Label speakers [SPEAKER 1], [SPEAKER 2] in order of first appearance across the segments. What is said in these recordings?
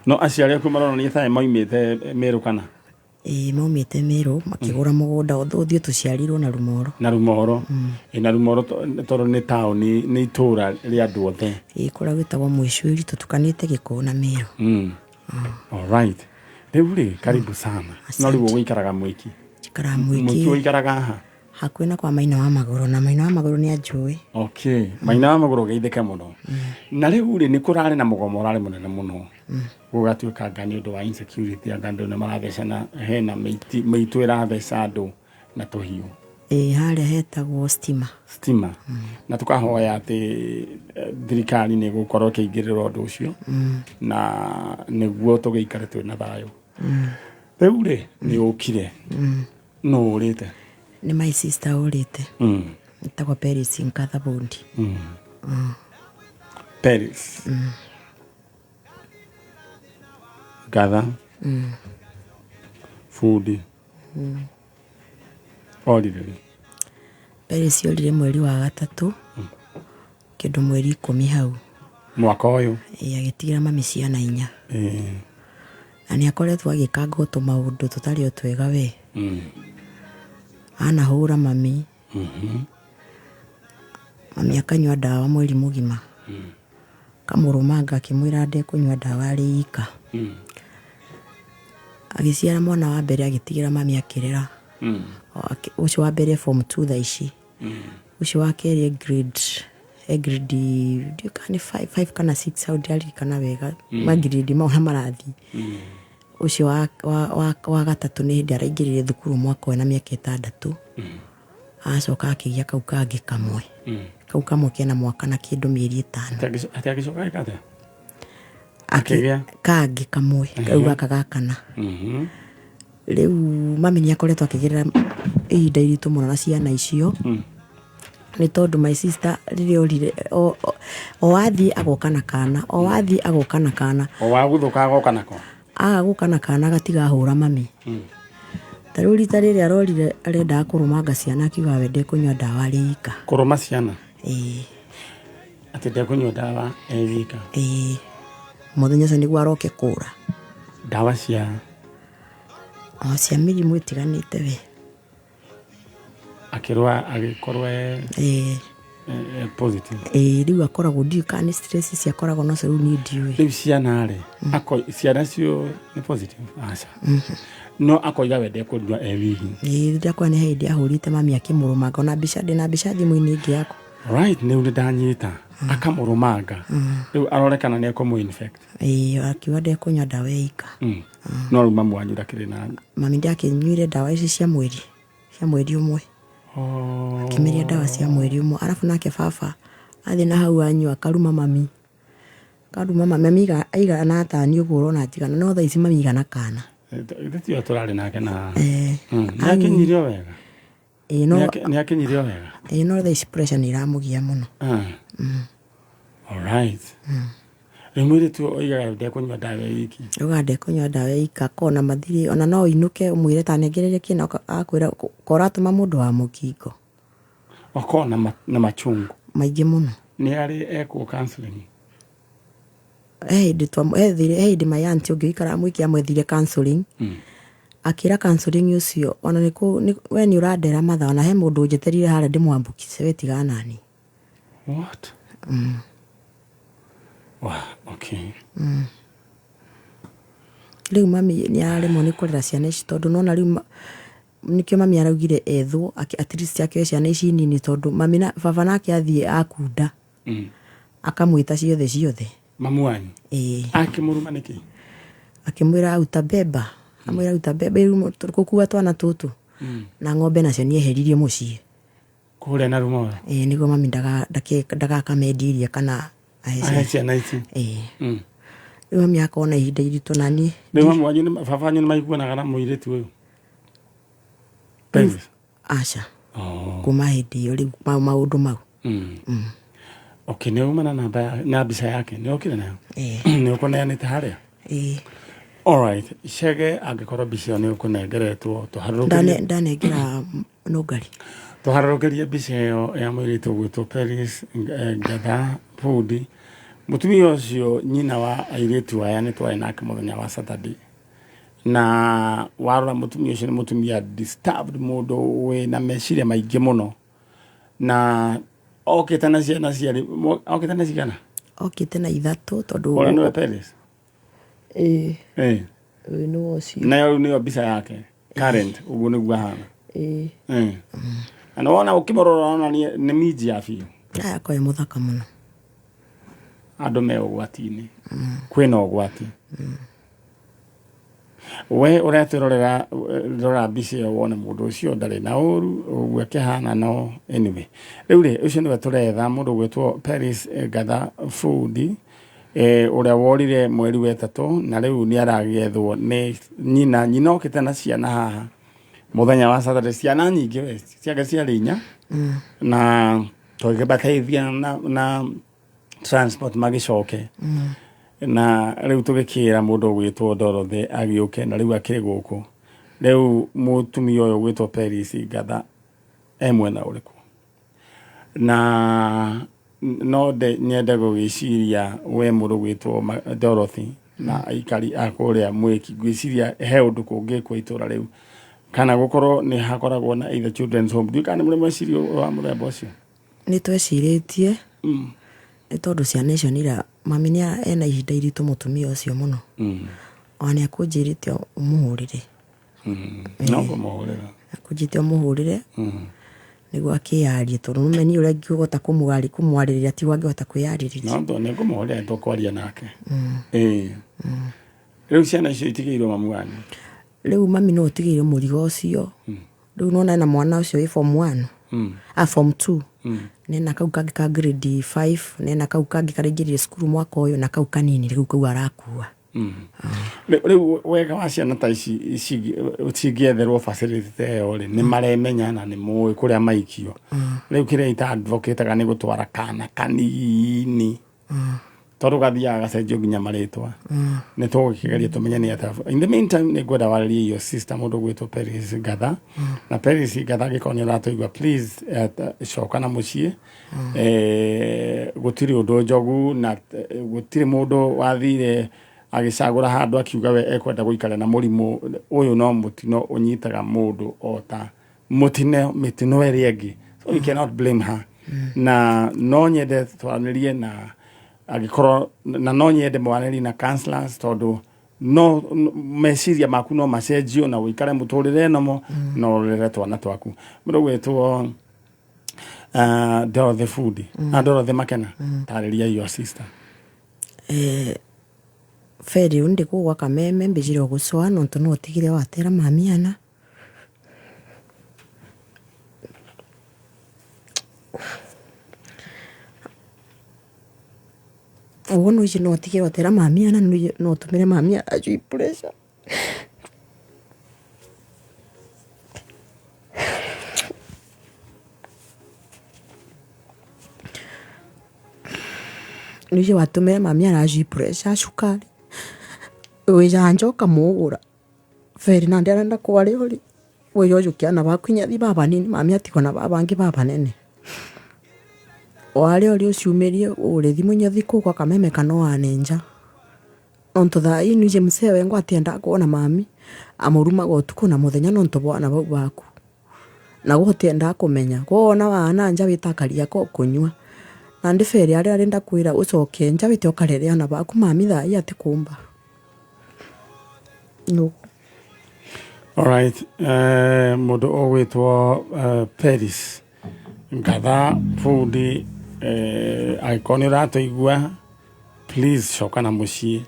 [SPEAKER 1] No aciari aku maronania taĩ maumĩte Meru kana?
[SPEAKER 2] Ĩĩ, maumĩte Meru makĩgũra mũgũnda ũthiĩ tũciarirwo na Rumoro.
[SPEAKER 1] Na Rumoro. Ĩĩ, na Rumoro tondũ nĩ taũni, nĩ itũũra rĩa andũ othe.
[SPEAKER 2] Ĩĩ, kũrĩa gwĩtagwo Mwĩcuĩri tũtukanĩte Gĩkũyũ na Meru.
[SPEAKER 1] Alright. Rĩu rĩ, karibu sana. No rĩu ũgũikaraga Mwĩki?
[SPEAKER 2] Njikaraga Mwĩki.
[SPEAKER 1] Mwĩki ũikaraga ha?
[SPEAKER 2] Hakuhĩ na kwa Maina wa Magũrũ, na Maina wa Magũrũ nĩ anjũĩ.
[SPEAKER 1] Okay, Maina wa Magũrũ geithĩke mũno. Na rĩu rĩ, nĩ kũrarĩ na mũgomo ũrarĩ mũnene mũno. Gũgatuĩka anga nĩ ũndũ wa insecurity, anga andũ nĩ marathecana, hena mĩitũ ĩratheca andũ na tũhiũ.
[SPEAKER 2] Ĩĩ, harĩa hetagwo Stima.
[SPEAKER 1] Stima. Na tũkahoya atĩ thirikari nĩ ĩgũkorwo ĩkĩingĩrĩra ũndũ ũcio na nĩguo tũgĩikare twĩ na thayũ. Rĩu rĩ, nĩ ũkire. Nũ ũrĩte?
[SPEAKER 2] Nĩ my sister ũrĩte. Etagwo Peris Nkatha Bundi.
[SPEAKER 1] Peris. Ngatha. Bundi. Orire rĩ?
[SPEAKER 2] Peris orire mweri wa gatatũ, kĩndũ mweri 10 hau.
[SPEAKER 1] Mwaka ũyũ?
[SPEAKER 2] Ĩĩ, agĩtigĩra mami ciana inya. Na nĩ akoretwo agĩkanga o tũmaũndũ tũtarĩ o twega we. Anahũra mami. Mami akanyua ndawa mweri mũgima. Akamũrũmanga akĩmwĩra ndekũnyua ndawa arĩ ika. Agĩciara mwana wa mbere agĩtigĩra mami akĩrera. Ũcio wa mbere form 2 thaa ici. Ũcio wa kerĩ e grade, e grade ndiũĩ kana nĩ 5 kana 6 hau ndiraririkana wega, ma grade mau na marathiĩ. Ũcio wa gatatũ nĩ hĩndĩ araingĩrire thukuru mwaka ũyũ na mĩaka 6. Acoka akĩgĩa kau kangĩ kamwe. Kau kamwe kena mwaka na kĩndũ mĩeri 5.
[SPEAKER 1] Atĩ agĩcoka agĩka atĩa? Akĩgĩa?
[SPEAKER 2] Kangĩ kamwe, kau gaka ga kana. Rĩu mami nĩ akoretwo akĩgerera ihinda iritũ mũno na ciana icio. Nĩ tondũ my sister rĩrĩa orire, o athiĩ agoka na kana, o athiĩ agoka na kana.
[SPEAKER 1] O waguthũka agoka nako?
[SPEAKER 2] Aga gũka na kana gatigahũra mami. Ta rĩu rita rĩrĩa arorire arendaga kũrũmanga ciana akiuga we ndekũnyua ndawa arĩ ika.
[SPEAKER 1] Kũrũma ciana?
[SPEAKER 2] Ĩĩ.
[SPEAKER 1] Atĩ ndekũnyua ndawa e wika?
[SPEAKER 2] Ĩĩ. Mũthenya ũcio nĩguo aroke kũra.
[SPEAKER 1] Ndawa cia?
[SPEAKER 2] O cia mĩrimũ ĩtiganĩte we.
[SPEAKER 1] Akĩrwa agĩkorwo e
[SPEAKER 2] Ĩĩ.
[SPEAKER 1] Positive.
[SPEAKER 2] Ĩĩ, rĩu akoragwo ndiũĩ kana nĩ stress ici akoragwo nacio rĩu niĩ ndiũĩ.
[SPEAKER 1] Rĩu ciana rĩ, ciana cio nĩ positive? Aca. No akoiga we ndekũnyua e wiki.
[SPEAKER 2] Ĩĩ, ndakora nĩ hĩndĩ ahũrĩte mami akĩmũrũmanga, ona mbica ndĩna mbica thimũ-inĩ ĩngĩ yakwa.
[SPEAKER 1] Right, rĩu nĩ ndanyita. Akamũrũmanga. Rĩu arore kana nĩ ekũmũ infect.
[SPEAKER 2] Ĩĩ, akiuga ndekũnyua ndawa e ika.
[SPEAKER 1] No rĩu mamu wanyu ndakĩrĩ na
[SPEAKER 2] Mami ndakĩnyuire ndawa ici cia mweri, cia mweri ũmwe. Akĩmeria ndawa cia mweri ũmwe. Arabu nake baba athiĩ na hau anyua akaruma mami. Akaruma mami, mami aigana ta niĩ ũguo ũrona njigana, no thaa ici mami aigana kana.
[SPEAKER 1] Ithe tiwe tũrarĩ nake na Nĩ akĩnyire o wega?
[SPEAKER 2] Ĩĩ, no
[SPEAKER 1] Nĩ akĩnyire o wega?
[SPEAKER 2] Ĩĩ, no thaa ici pressure nĩ ĩramũgia mũno.
[SPEAKER 1] Alright. Rĩu mũirĩtu oigaga ndekũnyua ndawa ĩ iki.
[SPEAKER 2] Augaga ndekũnyua ndawa ĩ ika, akoragwo na mathirĩ, ona no ũinũke ũmwĩre ta nengereria kĩna, agakwĩra ko ũratũma mũndũ wa mũkingo.
[SPEAKER 1] Akoragwo na machungu.
[SPEAKER 2] Maingĩ mũno.
[SPEAKER 1] Nĩ arĩ ekwo counseling?
[SPEAKER 2] He hĩndĩ twa, he hĩndĩ my aunt ũngĩ ũikaraga mũingĩ amwethire counseling. Akĩra counseling ũcio ona nĩ kũ, we nĩ ũrandera mathaa, ona he mũndũ ũnjeterire harĩa ndĩmwambukice, we tigana naniĩ.
[SPEAKER 1] What? Wow, okay.
[SPEAKER 2] Rĩu mami nĩ araremwo nĩ kũrera ciana ici tondũ nĩwona rĩu nĩkĩo mami araugire ethwo at least akĩoe ciana ici nini tondũ mami na baba nake athiĩ akunda akamwĩta ciothe ciothe.
[SPEAKER 1] Mamu wanyu?
[SPEAKER 2] Ĩĩ.
[SPEAKER 1] Akĩmũruma nĩkĩ?
[SPEAKER 2] Akĩmwĩra utabeba, amwĩra utabeba rĩu tũgũkua twana tũtũ na ng'ombe nacio nĩ eheririe mũciĩ.
[SPEAKER 1] Kũrĩa na Rumoro?
[SPEAKER 2] Ĩĩ nĩguo mami ndagakamendie iria kana ahe
[SPEAKER 1] Ahe ciana ici.
[SPEAKER 2] Ĩĩ. Rĩu mami akorwo na ihinda iritũ na niĩ.
[SPEAKER 1] Rĩu mamu wanyu baba wanyu nĩ maiguanaga na mũirĩtu ũyũ? Davis?
[SPEAKER 2] Aca. Kuma hĩndĩ ĩyo rĩu maũndũ mau.
[SPEAKER 1] Okay, nĩ uma na namba na mbica yake nĩ okire nayo?
[SPEAKER 2] Ĩĩ.
[SPEAKER 1] Nĩ ũkũneanĩte harĩa?
[SPEAKER 2] Ĩĩ.
[SPEAKER 1] Alright, Chege angĩkorwo mbica ĩyo nĩ ũkũnengeretwo tũharũrũkĩrie.
[SPEAKER 2] Ndanengera nũngari.
[SPEAKER 1] Tũharũrũkĩrie mbica ĩyo ya mũirĩtu ũgwĩtwo Peris Ngatha Bundi. Mũtumia ũcio nyina wa airĩtu aya nĩ twarĩ nake mũthenya wa Saturday, na warora mũtumia ũcio nĩ mũtumia disturbed, mũndũ wĩna meciria maingĩ mũno, na okĩte na ciana ciarĩ, okĩte na cigana?
[SPEAKER 2] Okĩte na ithatũ tondũ
[SPEAKER 1] Ũrĩa nĩwe Peris?
[SPEAKER 2] Ĩĩ.
[SPEAKER 1] Ĩĩ.
[SPEAKER 2] Ũyũ nĩwe ũcio.
[SPEAKER 1] Nayo rĩu nĩyo mbica yake current, ũguo nĩguo ahana.
[SPEAKER 2] Ĩĩ.
[SPEAKER 1] Ĩĩ. Na nĩwona ũkĩmũrora ũrona nĩ minji ya biũ.
[SPEAKER 2] Aya akorwo e mũthaka mũno.
[SPEAKER 1] Andũ me ũgwati-inĩ. Kwĩna ũgwati. We ũretwĩrorera, rora mbica ĩyo wone mũndũ ũcio ndarĩ na ũru ũguo akĩhana, no anyway. Rĩu rĩ, ũcio nĩwe tũretha, mũndũ ũgwĩtwo Peris Ngatha Bundi, ũrĩa worire mweri wa ĩtatũ, na rĩu nĩ aragĩethwo nĩ nyina. Nyina okĩte na ciana haha mũthenya wa Saturday, ciana nyingĩ we, ciake ciarĩ inya, na tũgĩkĩmateithia na transport magĩcoke. Na rĩu tũgĩkĩra mũndũ ũgwĩtwo Dorothy agĩũke, na rĩu akĩrĩ gũkũ. Rĩu mũtumia ũyũ ũgwĩtwo Peris Ngatha e mwena ũrĩkũ? Na no nyende gũgĩciria we mũndũ ũgwĩtwo Dorothy na aikari a kũrĩa Mwĩki, ngwĩciria he ũndũ kũngĩkwo itũra rĩu, kana gũkorwo nĩ hakoragwo na either children's home. Ndiũĩ kana nĩ mũrĩ mweciria ũhoro wa mũthemba ũcio?
[SPEAKER 2] Nĩ twecirĩtie, nĩ tondũ ciana icio nĩ ira, mami nĩ ena ihinda iritũ mũtumia ũcio mũno. Ona nĩ akũnjĩrĩte ũmũhũrĩre.
[SPEAKER 1] No ngũmũhũrĩra.
[SPEAKER 2] Akũnjĩrĩte ũmũhũrĩre nĩguo akĩyarie, tondũ nĩ niĩ ũrĩa ingĩhota kũmwarĩrĩria tiguo angĩhota kwĩyarĩrĩria.
[SPEAKER 1] No nĩ ngũmũhũrĩra, nĩ tũkwaria nake. Ĩĩ. Rĩu ciana icio itigĩirwo mamu wanyu?
[SPEAKER 2] Rĩu mami nĩwe ũtigĩirwo mũrigo ũcio. Rĩu nĩwona ena mwana ũcio wĩ form 1. Ah, form 2. Nena kau kangĩ ka grade 5, nena kau kangĩ karaingĩrire cukuru mwaka ũyũ, na kau kanini rĩu kau arakua.
[SPEAKER 1] Rĩu wega wa ciana ta ici cingĩetherwo facility ta ĩyo rĩ, nĩ maremenya na nĩ moĩ kũrĩa maikio. Rĩu kĩrĩa ita advocate-aga nĩ gũtwara kana kanini, tondũ gathiaga gacenjio nginya marĩtwa. Nĩ tũgũkĩgeria tũmenye nĩ atĩa. In the meantime, nĩ ngwenda warĩrie your sister mũndũ ũgwĩtwo Peris Ngatha. Na Peris Ngatha, angĩkorwo nĩ ũratũigua, please coka na mũciĩ. Gũtirĩ ũndũ njogu, na gũtirĩ mũndũ wathire agĩcagũra handũ akiuga we ekwenda gũikara na mũrimũ ũyũ. No mũtino ũnyitaga mũndũ o ta mũtino mĩtino ĩrĩa ĩngĩ, so you cannot blame her. Na no nyende twaranĩrie na, angĩkorwo na no nyende mwaranĩrie na counselors, tondũ no meciria maku no macenjio na ũikare mũtũrĩre nomo na ũrere twana twaku. Mũndũ ũgwĩtwo Dorothy Fundi na Dorothy Makena, tarĩria your sister.
[SPEAKER 2] Feri undi kuu gwa Kameme mbijire ugucoa nontu no utigire watera mami ana. Uguo nuici no utigire watera mami ana, no utumire mami ajui pressure. Nuici watumire mami arajui pressure, cukari wija nja ukamugura. Feri nandi arenda kwaria uri wija ujukia ana baku inya babanini, mami atigwo na babangi babanene. Waria uri uciumirie ugure thimu inya uthii kuu gwa Kameme kana oane nja, nontu thaa ii nuici msee wengwa atiendaa kuona mami, amurumaga utuku na muthenya nontu bwa ana bau baku, na gwe utiendaa kumenya. Gwe wona waana nja wita karia ko kunyua. Nandi feri aria arenda kwira ucoke nja wite ukarere ana baku, mami thaa ii atikumba.
[SPEAKER 1] Alright, mũndũ ũgwĩtwo Peris Ngatha Bundi, angĩkorwo nĩ ũratũigua, please coka na mũciĩ.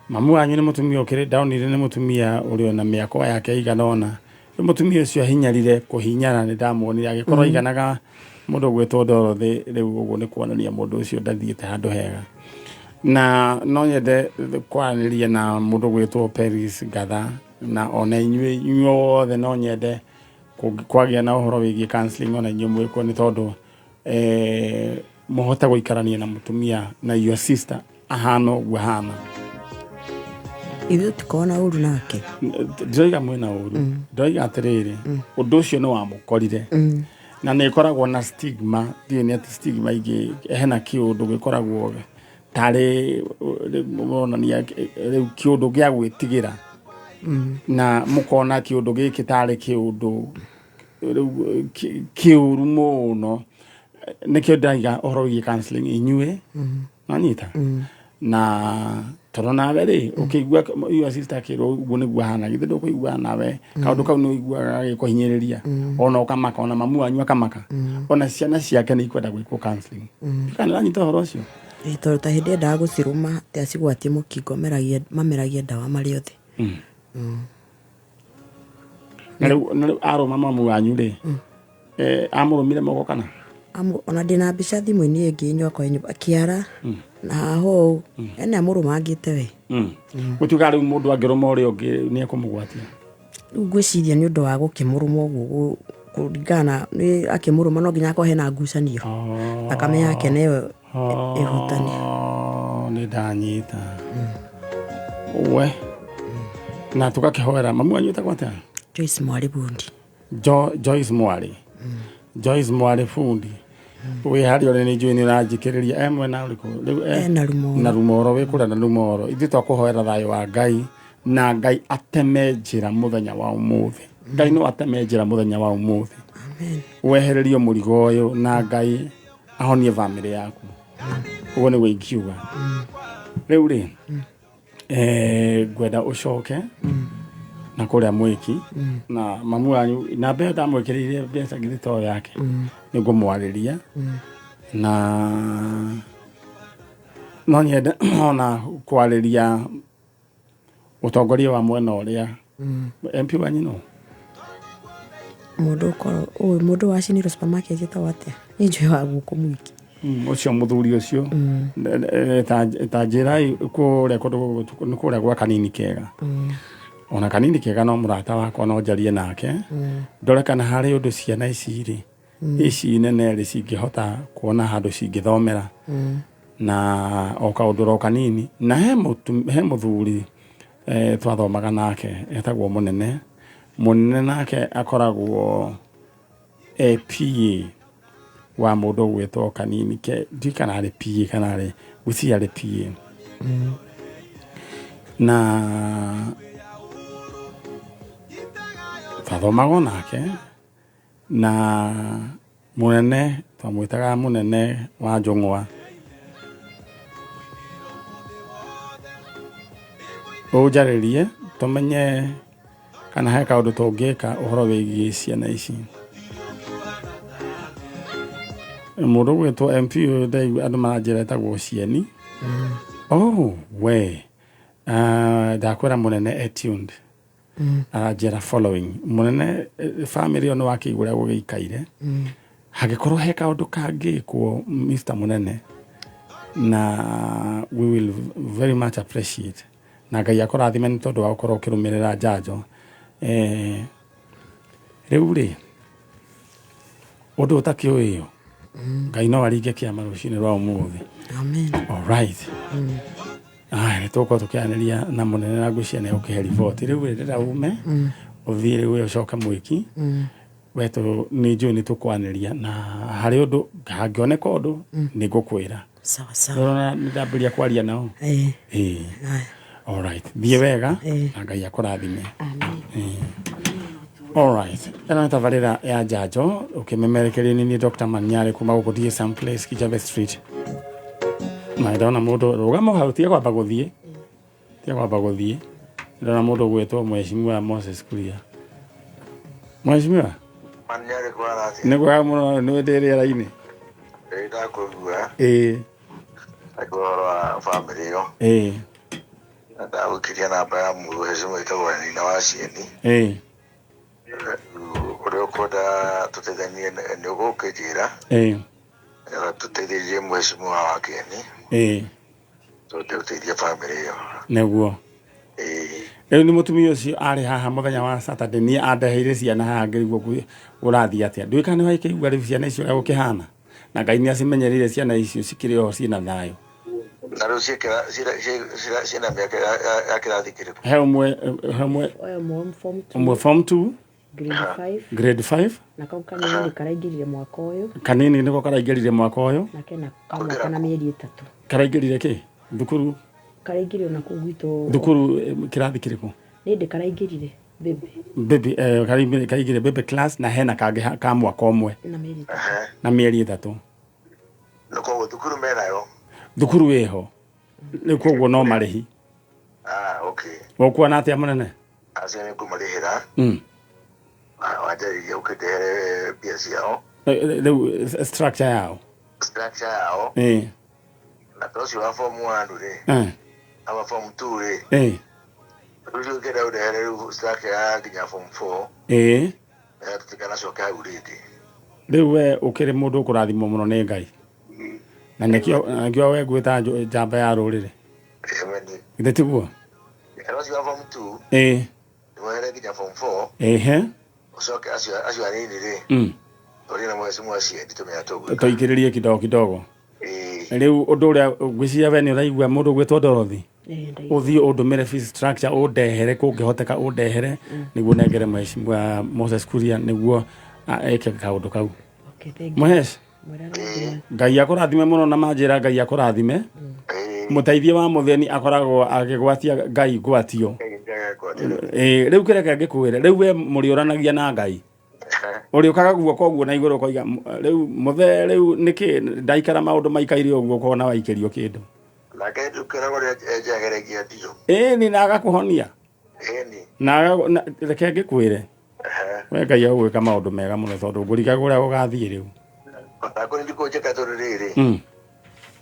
[SPEAKER 1] Mamu wanyu nĩ mũtumia ũkĩrĩ, ndonire nĩ mũtumia ũrĩ ona mĩaka yake ĩigana ũna. Rĩu mũtumia ũcio ahinyarire kũhinyara, nĩ ndamuonire agĩkorwo aiganaga mũndũ ũgwĩtwo Dorothy. Rĩu ũguo nĩ kuonania mũndũ ũcio ndathiĩte handũ hega. Na no nyende kwaranĩria na mũndũ ũgwĩtwo Peris Ngatha, na ona inyuĩ inyuothe no nyende kwagĩa na ũhoro wĩgiĩ counseling ona inyuĩ mwĩkwo, nĩ tondũ mũhote gũikarania na mũtumia na your sister ahana ũguo ahana.
[SPEAKER 2] Ithuĩ tũtikoragwo na ũru nake.
[SPEAKER 1] Ndiroiga mwĩna ũru, ndiroiga atĩrĩrĩ, ũndũ ũcio nĩ wamũkorire na nĩ ĩkoragwo na stigma. Ndiũĩ nĩ atĩ stigma ingĩ hena kĩũndũ gĩkoragwo. Tarĩ mũronania rĩu kĩũndũ gĩa gwĩtigĩra, na mũkona kĩũndũ gĩkĩ tarĩ kĩũndũ rĩu kĩũru mũno. Nĩkĩo ndaiga ũhoro wĩgiĩ counseling inyuĩ nanyita na tondũ nawe rĩ, ũkĩigua your sister akĩrwo ũguo nĩguo ahana, githĩ ndũkũigua nawe kaũndũ kau nĩ ũiguaga gagĩkũhinyĩrĩria, ona ũkamaka, ona mamu wanyu akamaka, ona ciana ciake nĩ ikwenda gwĩkwo counseling? Kana nĩranyita ũhoro ũcio?
[SPEAKER 2] Ĩ, tondũ ta hĩndĩ endaga gũcirũma atĩ acigwatie mũkingo, mameragie ndawa marĩ othe.
[SPEAKER 1] Na rĩu arũma mamu wanyu rĩ, amũrũmire moko kana?
[SPEAKER 2] Ona ndĩna mbica thimũ-inĩ ĩngĩ nyoka nyũmba kĩara na haha ũũ ene amũrũmangĩte we.
[SPEAKER 1] Gũtuĩka rĩu mũndũ angĩrũma ũrĩa ũngĩ nĩ ekũmũgwatia?
[SPEAKER 2] Rĩu ngwĩciria nĩ ũndũ wa gũkĩmũrũma ũguo, kũringana na nĩ akĩmũrũma, no nginya akorwo hena ngucanio, thakame yake nĩyo ĩhutanie.
[SPEAKER 1] Oh, nĩ ndanyita we na tũgakĩhoera mamu wanyu ĩtagwo atĩa?
[SPEAKER 2] Joyce Mwarĩ Bundi.
[SPEAKER 1] Joyce Mwarĩ, Joyce Mwarĩ Bundi, wĩ harĩa ũrĩ, nĩ njũĩ nĩ ũranjikĩrĩria. E mwena ũrĩkũ rĩu?
[SPEAKER 2] E na Rumoro.
[SPEAKER 1] Na Rumoro, wĩ kũrĩa na Rumoro. Ithuĩ twakũhoera thayũ wa Ngai na Ngai ateme njĩra mũthenya wa ũmũthĩ. Ngai no ateme njĩra mũthenya wa ũmũthĩ.
[SPEAKER 2] Amen.
[SPEAKER 1] Wehererio mũrigo ũyũ na Ngai ahonie bamĩrĩ yaku. Ũguo nĩguo ingiuga. Rĩu rĩ, ngwenda ũcoke na kũrĩa mwĩki na mamu wanyu namba ĩyo ndamwĩkĩrĩire mbeca, githĩ to yake? Nĩ ngũmwarĩria na no nyende ona kwarĩria ũtongoria wa mwena ũrĩa MP wanyu no
[SPEAKER 2] Mũndũ ũkorwo ũyũ mũndũ wacinirwo supermarket ĩtagwo atĩa? Nĩ njũĩ wa gũkũ mwiki.
[SPEAKER 1] Ũcio mũthuri ũcio. Ta njĩrai kũrĩa kũndũ nĩ kũrĩa gwa Kanini Kega. Ona Kanini Kega no mũrata wakwa, no njarie nake ndore kana harĩ ũndũ ciana ici rĩ, ici nene rĩ, cingĩhota kuona handũ cingĩthomera na o kaũndũ ro kanini. Na he mũthuri twathomaga nake etagwo Mũnene. Mũnene nake akoragwo e PA wa mũndũ ũgwĩtwo Kanini ke, ndiũĩ kana arĩ PA kana arĩ, gwĩciria arĩ PA. Na twathomaga o nake na Mũnene twamwĩtaga Mũnene wa Njũng'wa. Ũnjarĩrie tũmenye kana he kaũndũ tũngĩka ũhoro wĩgiĩ ciana ici. Mũndũ ũgwĩtwo MP ũyũ, ndaigua andũ maranjĩra etagwo Cieni. Oh, we. Ndakwĩra Mũnene e tuned. Aranjĩra following Mũnene, family ĩyo nĩ wakĩigua ũrĩa gũgĩikaire. Hangĩkorwo he kaũndũ kangĩkwo, Mr. Mũnene, na we will very much appreciate, na Ngai akũrathime nĩ tondũ wa gũkorwo ũkĩrũmĩrĩra njanjo. Rĩu rĩ, ũndũ ũtakĩũĩyo, Ngai no aringe kĩama rũcinĩ rwa ũmũthĩ.
[SPEAKER 2] Amen.
[SPEAKER 1] Alright. Aya, nĩ tũgũkorwo tũkĩaranĩria na Mũnene na ngwĩciria nĩ egũkĩhe riboti. Rĩu rĩ, ndĩrenda ume ũthiĩ rĩu we ũcoke mwĩki we nĩ njũĩ nĩ tũkwanĩria, na harĩ ũndũ hangĩoneka, ũndũ nĩ ngũkwĩra.
[SPEAKER 2] Sawa sawa.
[SPEAKER 1] Ũrona nĩ ndambĩrĩria kwaria nao.
[SPEAKER 2] Ĩĩ.
[SPEAKER 1] Ĩĩ. Alright, thiĩ wega.
[SPEAKER 2] Ĩĩ.
[SPEAKER 1] Na Ngai akũrathime.
[SPEAKER 2] Amen.
[SPEAKER 1] Alright, ĩno nĩ tabarĩra ya njanjo ũkĩmemerekerio nĩ niĩ Dr. Manyarĩ kuma gũkũ DSM Place, Kijabe Street. Na ndona mũndũ rũgama hau, tiga kwamba gũthiĩ, tiga kwamba gũthiĩ. Ndona mũndũ ũgwĩtwo Mheshimiwa Moses Kuria. Mheshimiwa,
[SPEAKER 3] Manyarĩ kwara atĩa?
[SPEAKER 1] Nĩ kwega mũno, nĩ ndĩ rĩera-inĩ.
[SPEAKER 3] Ĩĩ, ndakũigua.
[SPEAKER 1] Ĩĩ.
[SPEAKER 3] Ndaigua ũhoro wa bamĩrĩ ĩyo. Na ndagũkiria namba ya mũhecimo ĩtagwo Nina wa Cieni. Rĩu ũrĩa ũkwenda tũteithanie nĩ ũgũkĩnjĩra. Nĩgetha tũteithĩrĩrie mũhecimo wa Kĩeni. Tũhote gũteithia bamĩrĩ ĩyo.
[SPEAKER 1] Nĩguo.
[SPEAKER 3] Ĩĩ.
[SPEAKER 1] Rĩu nĩ mũtumia ũcio arĩ haha mũthenya wa Saturday, niĩ andeheire ciana haha, ngĩrigwo ũrathiĩ atĩa. Ndiũĩ kana nĩ wakĩigua rĩu ciana icio ũrĩa gũkĩhana, na Ngai nĩ acimenyereire, ciana icio cikĩrĩ o ciĩna thayũ.
[SPEAKER 3] Na rĩu ciĩna mĩaka ya kĩrathi kĩrĩkũ?
[SPEAKER 1] He ũmwe
[SPEAKER 2] Oyo ũmwe form two.
[SPEAKER 1] Ũmwe form 2.
[SPEAKER 2] Grade 5.
[SPEAKER 1] Grade 5.
[SPEAKER 2] Na kau kanini karaingĩrire mwaka ũyũ.
[SPEAKER 1] Kanini nĩko karaingĩrire mwaka ũyũ.
[SPEAKER 2] Na kena ka mwaka na mĩeri 3.
[SPEAKER 1] Karaingĩrire kĩ thukuru?
[SPEAKER 2] Karaingĩrire ona kũu gwitũ.
[SPEAKER 1] Thukuru kĩrathi kĩrĩkũ?
[SPEAKER 2] Nĩ ndĩ karaingĩrire baby.
[SPEAKER 1] Baby, karaingĩrire baby class, na hena kangĩ ka mwaka ũmwe.
[SPEAKER 2] Na mĩeri 3.
[SPEAKER 1] Na mĩeri 3.
[SPEAKER 3] Na koguo thukuru menayo?
[SPEAKER 1] Thukuru ĩho. Rĩu koguo no marĩhi.
[SPEAKER 3] Okay.
[SPEAKER 1] Ũkuona atĩa mũnene?
[SPEAKER 3] Acio nĩ ngũmarĩhĩra. Wanjarĩria ũkĩndehere mbia ciao.
[SPEAKER 1] Rĩu structure yao.
[SPEAKER 3] Structure yao. Na to ũcio wa form 1 rĩ. Ama form 2 rĩ. Rĩu ũkĩenda ũndehere rĩu structure ya nginya form 4. Tũtikanacoke hau rĩngĩ.
[SPEAKER 1] Rĩu we ũkĩrĩ mũndũ ũkũrathimwo mũno nĩ Ngai. Na nĩkĩo we ngwĩta njamba ya rũrĩrĩ. Githĩ tiguo?
[SPEAKER 3] Ũcio wa form 2. Nĩwehere nginya form 4.
[SPEAKER 1] Ehe.
[SPEAKER 3] Ũcoke acio anini rĩ. Tũrĩ na mheshimiwa Ciendi tũmenya tũgwĩka.
[SPEAKER 1] Tũikĩrĩrie kidogo kidogo. Rĩu ũndũ ũrĩa ngwĩciria we nĩ ũraigua mũndũ ũgwĩtwo Dorothy. Ũthiĩ ũndũmĩre fees structure ũndehere kũngĩhoteka ũndehere nĩguo nengere mheshimiwa Moses Kuria nĩguo eke kaũndũ kau.
[SPEAKER 2] Okay, thank you.
[SPEAKER 1] Mũhesh. Ngai akũrathime mũno na manjĩra Ngai akũrathime. Mũteithia wa mũthĩni akoragwo agĩgwatia Ngai ngwatio. Rĩu kĩreke ngĩkwĩre, rĩu we mũrĩũranagia na Ngai. Ũrĩũkaga guoko ũguo na igũrũ ũkoiga rĩu mũthee rĩu nĩkĩ ndaikara maũndũ maikaire ũguo ũkona waikĩrio kĩndũ.
[SPEAKER 3] Nake ndũkeragwo ũrĩa enjageregia ndirũ.
[SPEAKER 1] Ĩni na agakũhonia.
[SPEAKER 3] Ĩni.
[SPEAKER 1] Na reke ngĩkwĩre. We Ngai agũgwĩka maũndũ mega mũno tondũ ngũrigaga ũrĩa ũgathiĩ rĩu.
[SPEAKER 3] Onakũrĩ ndikũnjĩka tondũ rĩrĩ.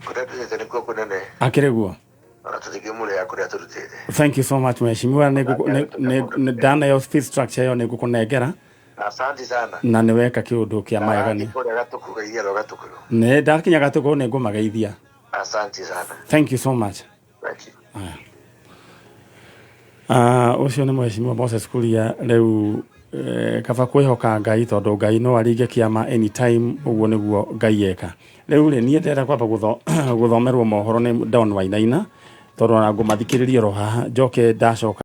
[SPEAKER 3] Kũrĩa tũthiĩte nĩkuo kũnene.
[SPEAKER 1] Akĩrĩ guo.
[SPEAKER 3] Ona tũtingĩmũrĩha kũrĩa tũrutĩte.
[SPEAKER 1] Thank you so much mheshimiwa, nĩ ndaneo fees structure ĩyo nĩ ngũkũnengera.
[SPEAKER 3] Asante sana.
[SPEAKER 1] Na nĩ weka kĩũndũ kĩa magegania.
[SPEAKER 3] Kũrĩa Gatũkũ geithia rwa Gatũkũ.
[SPEAKER 1] Nĩ ndakinya Gatũkũ nĩ ngũmageithia.
[SPEAKER 3] Asante sana.
[SPEAKER 1] Thank you so much.
[SPEAKER 3] Thank you.
[SPEAKER 1] Ũcio nĩ mheshimiwa Moses Kuria rĩu kaba kwĩhoka Ngai tondũ Ngai no aringe kĩama anytime ũguo nĩguo Ngai eka. Rĩu rĩ niĩ ndĩrenda kwamba gũthomerwo mohoro nĩ Don Wainaina tondũ ona ngũmathikĩrĩria oro haha njoke ndacoka.